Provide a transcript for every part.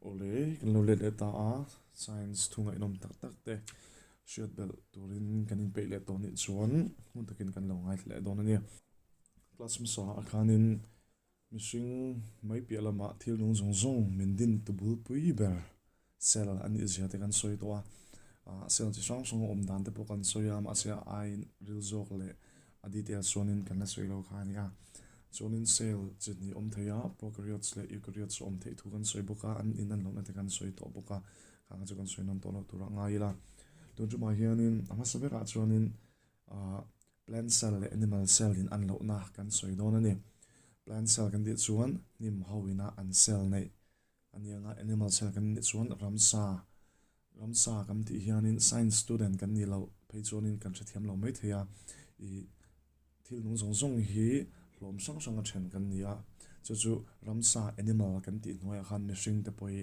Awle, kan lo let leh ta a, science thu ngaihnawm tak tak te hriat belh turin kan inpeih leh tawh nih chuan hmun takin kan lo ngaithla leh dawn a ni. Class hmasa ah khanin mihring mai piah lamah thil nung zawng zawng min din tu bulpui ber cell a nih zia te kan sawi tawh a, ah cell chi hrang hrang a awm dan te pawh kan sawi a, mahse a aiin ril zawk leh a details chuanin kan la sawi lo kha a ni a. Chuanin cell chi hnih awm thei a, prokaryotes leh eukaryotes a awm theih thu kan sawi bawk a, an in an lohna te kan sawi tawh bawk a, khang chu kan sawi nawn tawh loh turah ngai ila. Tun tumah hianin a hmasa berah chuanin ah plant cell leh animal cell in an lohna kan sawi dawn a ni. Plant cell kan tih chuan hnim ho ina an cell neih A ni anga animal cell kan nih chuan ramsa, ramsa kan tih hianin science student kan nih loh phei chuanin kan hrethiam lo mai thei a, ih thil nung zawng zawng hi hlawm hrang hrang a then kan ni a, chu chu ramsa animal kan tih hnuaiah khan mihring te pawh hi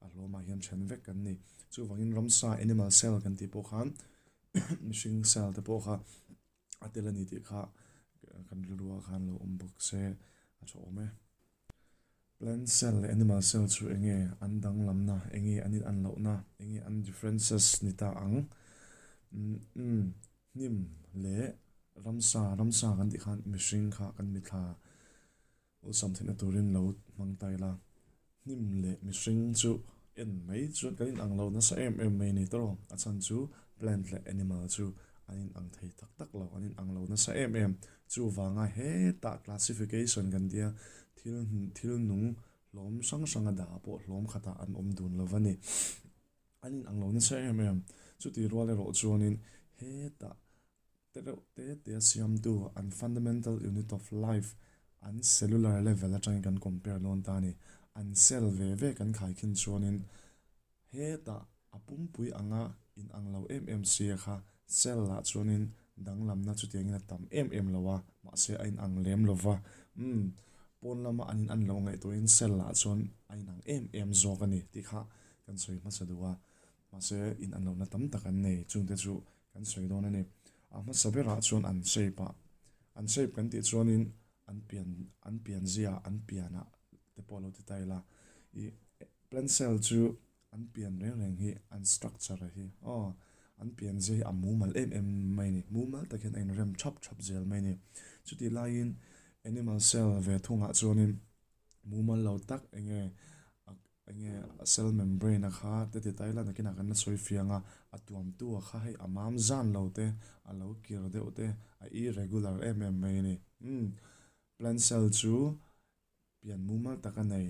a hlawmah hian then vek kan ni. Chuvangin ramsa animal cell kan tih pawh khan mihring cell te pawh kha a tel a ni tih kha kan rilruah khan lo awm bawk se a tha awm e. Plant cell leh animal cell chu eng nge an danglamna, eng nge an in an lohna, eng nge an differences ni ta ang? Umm hnim leh ramsa, ramsa kan tih khan mihring kha kan mithla awlsam theihna turin lo hmang ta ila. Hnim leh mihring chu en mai chuan kan inang lo nasa em em mai a ni tawh. A chhan chu plant leh animal chu an inang thei tak tak lo, an inang lo nasa em em. Chuvanga hetah classification kan tia thil thil nung hlawm hrang hranga dah pawh hlawm khatah an awm dun lo va ni. An inang lo nasa em em. Chutih rual erawh chuanin hetah te reuh te te a siamtu an fundamental unit of life an cellular level atangin kan compare dawn ta a ni. An cell ve ve kan khaikhin chuanin hetah a pumpui anga inang lo em em sia kha cell ah chuanin danglamna chutiangin a tam em em lo a, mahse a inang lem lo va. Umm pawn lama an in an lo ngaihtuahin cell ah chuan a inang em em zawk a ni tih kha kan sawi hmasa duh a. Mahse in an lohna tam tak an nei, chungte chu kan sawi dawn a ni. A hmasa berah chuan an shape ah, an shape kan tih chuanin an pian an pian zia an pianah te pawh lo ti ta ila. Ih plant cell chu an pian reng reng hi an structure hi aw an pian zia hi a mumal em em mai a ni. Mumal tak hian a inrem thap thap zel mai a ni. Chutih laiin animal cell ve thungah chuanin mumal lo tak enge Enge a cell membrane a kha te ti ta ila nakinah kan la sawi fiang a, a tuamtu a kha hei a mam zan lo te, a lo kir deuh te, a irregular em em mai a ni. Umm plant cell chu pian mumal tak a nei,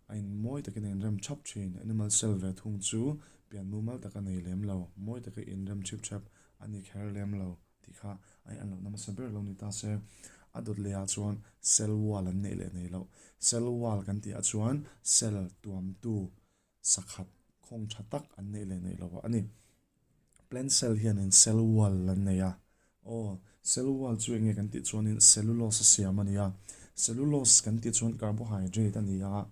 a in mawi takin a inrem thap thin, animal cell ve thung chu pian mumal tak a nei lem lo, mawi taka inrem thip thep a ni kher lem lo. Tih kha a in lohna hmasa ber lo ni ta se, a dawt leh ah chuan cell wall an neih leh nei loh. Cell wall kan tih ah chuan cell tuamtu sakhat khawng tha tak an neih leh neih loh a ni. Plant cell hianin cell wall an nei a, aw cell wall chu enge kan tih chuanin cellulose a siam a ni a, cellulose kan tih chuan carbohydrate a ni a,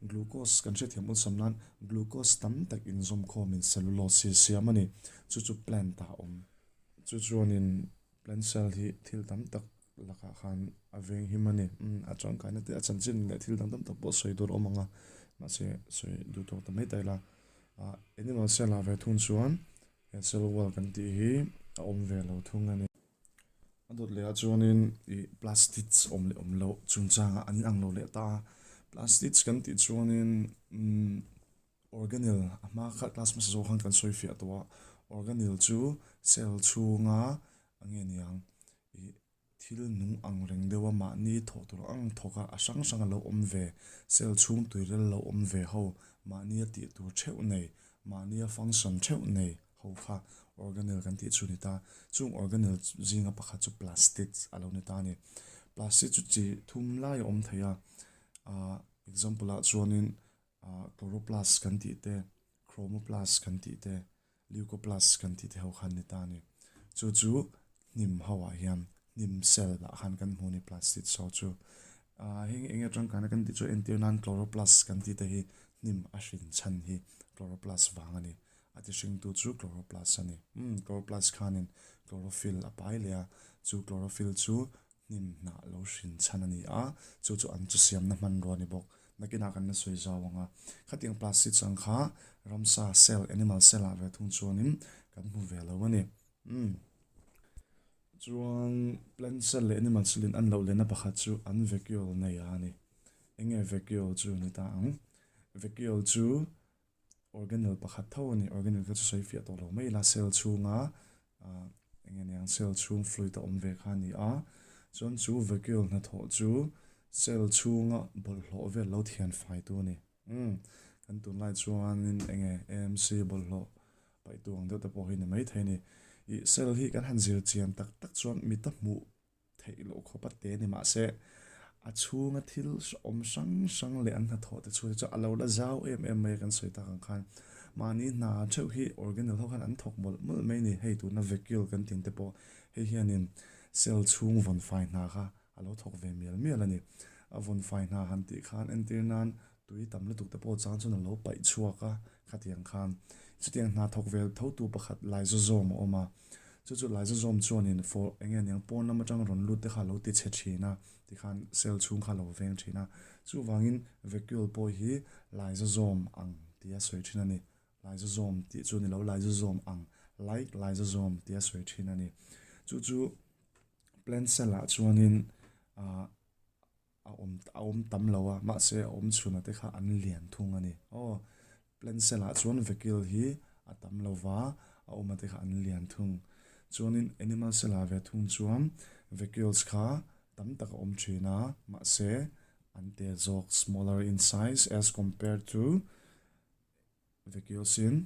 glucose kan hriatthiam awlsam nan glucose tam tak inzawmkhawmin cellulose hi a siam a ni, chu chu plant ah a awm. Chu chuanin plant cell hi thil tam tak lakah khan a veng him a ni. Umm a tangkaina te a chanchin leh thil dang tam tak pawh sawi tur a awm ang a, mahse sawi duh tawk ta mai ta ila. Ah animal cell ah ve thung chuan he cell wall kan tih hi a awm ve lo thung a ni. A dawt leh ah chuanin ih plastids awm leh awm loh chungchangah an inang lo leh ta a. Plastids kan tih chuanin umm Organelle, a hma kha class hmasa zawk khan kan sawi fiah tawh a, organelle chu cell chhunga a nge niang ih thil nung ang reng deuh a mahni thawh tur ang thawk a, a hrang hrang a lo awm ve, cell chhung tuirel lo awm ve ho, mahnia tih tur theuh nei, mahnia function theuh nei ho kha organelle kan tih chu a ni ta. Chung organelle zinga pakhat chu plastids a lo ni ta a ni. Plastid chu chi thum lai a awm thei a, ah example ah chuanin Ah chloroplast kan tih te, chromoplast kan tih te, leucoplast kan tih te ho khan ni ta a ni. Chu chu hnim ho ah hian hnim cell ah khan kan hmu a ni plastids ho chu. Ah heng eng nge tangkaina kan tih chu entir nan chloroplast kan tih te hi hnim a hrin chhan hi chloroplast vang a ni. A ti hringtu chu chloroplast a ni. Umm chloroplast khanin chlorophyll a pai leh a, chu chlorophyll chu hnim hnah lo hrin chhan a ni a, chu chu an chu siamna hmanrua a ni bawk. Nakinah kan la sawi zau ang a. Khatiang plastids ang kha ramsa cell, animal cell ah ve thung chuanin kan hmu ve lo a ni. Umm. Chuan plant cell leh animal cell in an loh lehna pakhat chu an vacuole nei a ni. Enge vacuole chu ni ta ang? Vacuole chu Organelle pakhat tho a ni. Organelle kha chu sawi fiah tawh lo mai ila cell chhunga eng nge niang cell chhung fluid a awm ve kha a ni a. Chuan chu vacuole hnathawh chu cell chhunga bawlhhlawh vel lo thian fai tu a ni. Umm kan tunlai chuanin eng nge AMC bawlhhlawh paih tu ang deuh te pawh hi ni maithei a ni. Ih cell hi kan han zir chian tak tak chuan mita hmuh theih loh khawp a te ni mahse a chhunga thil awm hrang hrang leh an hnathawh te chhung te chu a lo la zau em em mai a kan sawi tak ang khan mahni hna theuh hi organelle ho khan an thawk mawlh mawlh mai a ni hei tuna vacuole kan tih te pawh hei hianin cell chhung vawn fai hna kha a lo thawk ve mial mial a ni a vawn fai hna han tih khan entir nan tui tam lutuk te pawh chang chuan a lo paih chhuak a khatiang khan chutiang hna thawk ve tho tu pakhat lysosome a awm a. Chu chu lysosome chuanin for eng nge niang pawn lam atang rawn lut te kha a lo ti chhe thin a, tikhan cell chhung kha a lo veng thin a. Chuvangin vacuole pawh hi lysosome ang tia sawi thin a ni. Lysosome tih chu ni lo, lysosome ang, like lysosome tia sawi thin a ni. Chu chu plant cell ah chuanin ah A awm a awm tam lo a, mahse a awm chhuna te kha an lian thung a ni. Aw, plant cell ah chuan vacuole hi a tam lo va, a awma te kha an lian thung. Chuanin animal cell ah ve thung chuan vacuoles kha tam tak a awm thin a, mahse an te zawk, smaller in size as compared to Vacuoles in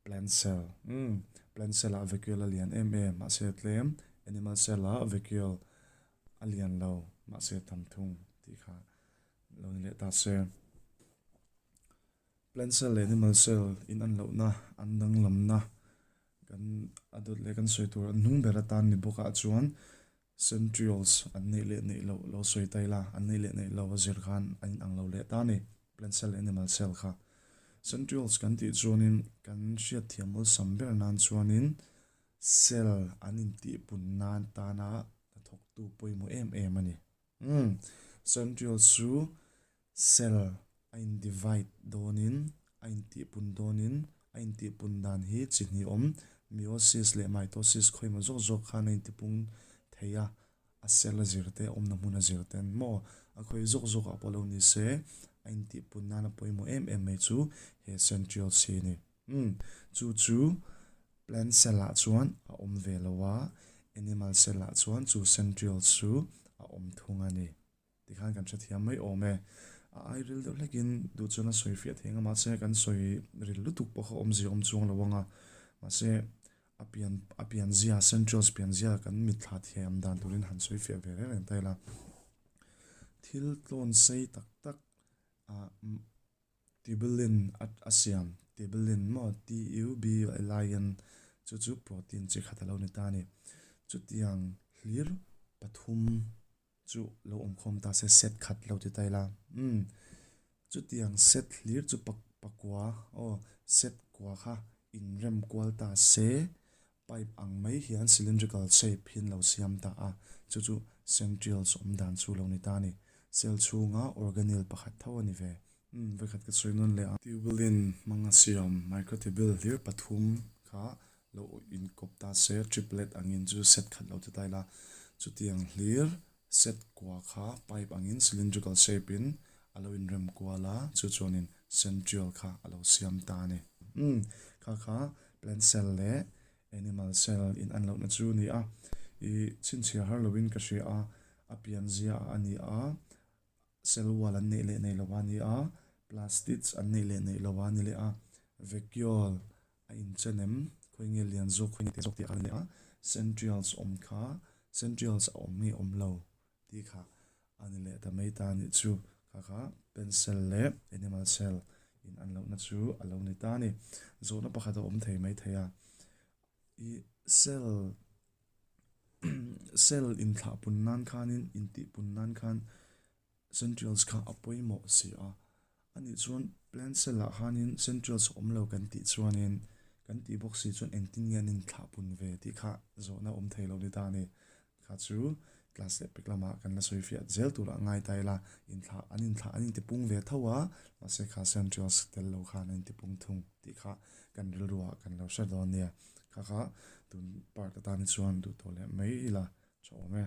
plant cell. Umm, plant cell ah vacuole a lian em em, mahse tlem animal cell ah vacuole a lian lo, mahse tam thung tih kha lo ni leh ta se. Plant cell leh animal cell in an lohna, an danglamna kan a dawt leh kan sawi tur an hnung ber atan ni bawk ah chuan Centrioles an neih leh neih loh lo sawi ta ila, an neih leh neih lo a zir khan a inang lo leh ta a ni, plant cell leh animal cell kha. Centrioles kan tih chuanin kan hriatthiam awlsam ber nan chuanin cell an intihpun nan tana hnathawktu pawimawh em em a ni. Umm, centrioles chu Cell a in divide dawnin, a intihpun dawnin, a intihpun dan hi chi hnih awm, meiosis leh mitosis khawimaw zawk zawk khan a intipung thei a, a cell a zir te, a awmna hmun a zir ten maw, a khawi zawk zawkah pawh lo ni se, a intihpun nana pawimawh em em mai chu he centrioles hi a ni. Umm, chu chu plant cell ah chuan a awm ve lo a, animal cell ah chuan chu centrioles chu a awm thung a ni. Tikhan kan hrethiam mai awm e. A ai ril deuh hlekin duh chuan a sawi fiah thei ang a, mahse kan sawi ril lutuk pawh kha awmzia awm chuang lo ang a. Mahse a pian a pianzia centrals pianzia kan mitthla thiam dan turin han sawi fiah ve reng reng ta ila. Thil tlawn sei tak tak ah Tubulin a siam, tubulin maw, T-U-B-U-L-I-N, chu chu protein chi khat a lo ni ta a ni. Chutiang hlir pathum chu lo awm khawm ta se set khat lo ti ta ila umm chutiang set hlir chu pa pakua aw set kua kha inrem kual ta se pipe ang mai hian cylindrical shape hian lo siam ta a chu chu centrioles awm dan chu lo ni ta a ni cell chhunga organelle pakhat tho a ni ve umm vawikhat ka sawi nawn leh a. Tubulin hmanga siam microtubule hlir pathum kha Lo inkawp ta se, triplet angin chu set khat lo ti ta ila, chutiang hlir set kua kha pipe angin cylindrical shape in a lo inrem kual a, chu chuanin centriole kha a lo siam ta a ni. Umm, kha kha plant cell leh animal cell in an lohna chu a ni a, i chhinchhiah har loin ka hria a, a pianzia a ni a, Cell wall an neih leh neih lo a ni a, plastids an neih leh neih lo a ni leh a, vacuole a inchen em, khawi nge lian zawk khawi nge te zawk tih a ni leh a, centrioles awm kha centrioles a awm nge awm lo tih kha a ni leh ta mai ta a nih chu, kha kha plant cell leh animal cell in an lohna chu a lo ni ta a ni. Zawhna pakhat a awm thei mai thei a, i cell Cell inthlah pun nan khanin intih pun nan khan centrioles kha a pawimawh si a. Anih chuan plant cell ah khanin centrioles a awm lo kan tih chuanin kan tih bawk si chuan engtin nge an inthlah pun ve tih kha zawhna awm thei lo ni ta a ni. Kha chu Class leh pek lamah kan la sawi fiah zel turah ngai ta ila, inthlah an inthlah an intipung ve tho a, mahse kha centrioles tel lo khan an intipung thung tih kha kan rilruah kan lo hre dawn nia. Kha kha tun part atan hi chuan duh tawh leh mai ila tha awm e.